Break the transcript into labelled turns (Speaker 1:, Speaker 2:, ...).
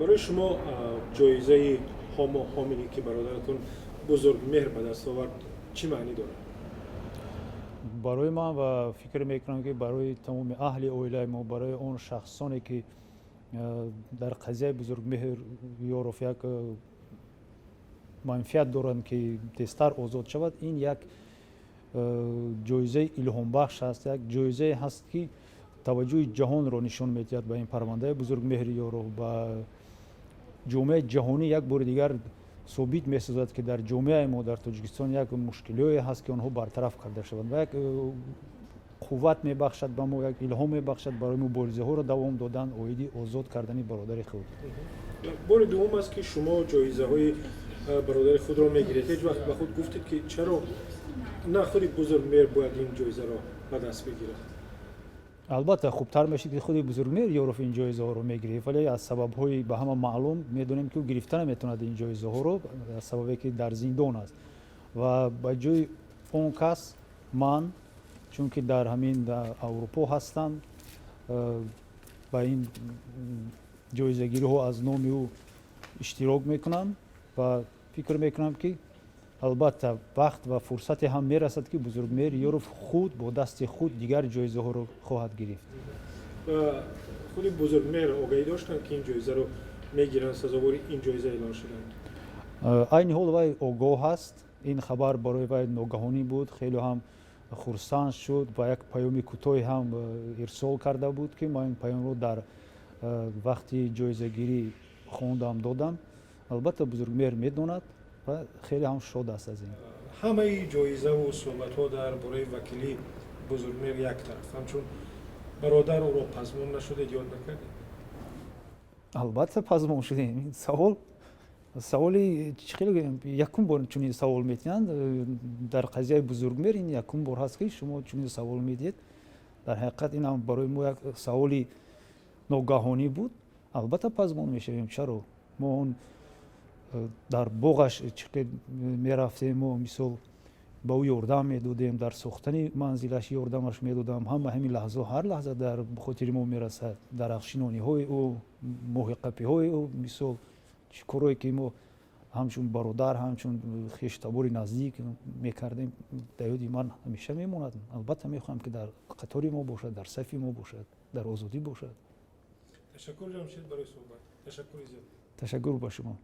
Speaker 1: Барои шумо ҷоизаи Ҳомо Ҳоминӣ, ки бародаратон Бузургмеҳр ба даст овард, чӣ маънӣ дорад?
Speaker 2: Барои ман ва фикр мекунам, ки барои тамоми аҳли оилаи мо, барои он шахсоне, ки дар қазияи Бузургмеҳр Ёров як манфиат доранд, ки тезтар озод шавад, ин як ҷоизаи илҳомбахш аст, як ҷоизае ҳаст, ки таваҷҷӯҳи ҷаҳонро нишон медиҳад ба ин парвандаи Бузургмеҳри Ёров, ба ҷомеаи ҷаҳонӣ як бори дигар собит месозад, ки дар ҷомеаи мо, дар Тоҷикистон, як мушкилиҳое ҳаст, ки онҳо бартараф карда шаванд, ва як қувват мебахшад ба мо, як илҳом мебахшад барои муборизаҳоро давом додан оиди озод кардани бародари худ.
Speaker 1: Бори дуввум аст, ки шумо ҷоизаҳои бародари худро мегиред. Ҳеҷ вақт ба худ гуфтед, ки чаро на худи Бузургмеҳр бояд ин ҷоизаро ба даст бигирад?
Speaker 2: Албатта, хубтар мешид, ки худи Бузургмеҳр Ёров ин ҷоизаҳоро мегирифт, вале аз сабабҳои ба ҳама маълум медонем, ки ӯ гирифта наметавонад ин ҷоизаҳоро, аз сабабе ки дар зиндон аст, ва ба ҷои он кас ман, чунки дар ҳамин Аврупо ҳастам, ба ин ҷоизагириҳо аз номи ӯ иштирок мекунам ва фикр мекунам, ки албатта вақт ва фурсате ҳам мерасад, ки Бузургмеҳр Ёров худ бо дасти худ дигар ҷоизаҳоро хоҳад гирифт.
Speaker 1: Худи Бузургмеҳр огаҳӣ доштанд, ки ин ҷоизаро мегиранд, сазовори ин ҷоиза эълон шуданд?
Speaker 2: Айни ҳол вай огоҳ аст. Ин хабар барои вай ногаҳонӣ буд, хеле ҳам хурсанд шуд ва як паёми кӯтоҳе ҳам ирсол карда буд, ки ман ин паёмро дар вақти ҷоизагирӣ хондам, додам. Албатта, Бузургмеҳр медонад ва хеле ҳам шод аст аз ин.
Speaker 1: Ҳамаи ҷоизаву суҳбатҳо дар бораи вакилии Бузургмеҳр як тараф, ҳамчун бародар ӯро пазмон нашудед, ёд накардед?
Speaker 2: Албатта, пазмон шудем. Ин савол саволи чӣ хеле якум бор чунин савол метиҳанд дар қазияи Бузургмеҳр. Ин якум бор ҳаст, ки шумо чунин савол медиҳед. Дар ҳақиқат, ин ҳам барои мо як саволи ногаҳонӣ буд. Албатта, пазмон мешавем. Чаро? Мо он дар боғаш чӣ қадр мерафтем, мо мисол ба ӯ ёрдам медодем, дар сохтани манзилаш ёрдамаш медодам. Ҳама ҳамин лаҳзаҳо ҳар лаҳза дар хотири мо мерасад: дарахтшинониҳои ӯ, моҳиқапиҳои ӯ, мисол чӣ корое ки мо ҳамчун бародар, ҳамчун хештабори наздик мекардем, дар ёди ман ҳамеша мемонад. Албатта, мехоҳам, ки дар қатори мо бошад, дар сафи мо бошад, дар озодӣ бошад.
Speaker 1: Ташаккур, Ҷамшед, барои суҳбат. Ташаккури зиёд.
Speaker 2: Ташаккур ба шумо.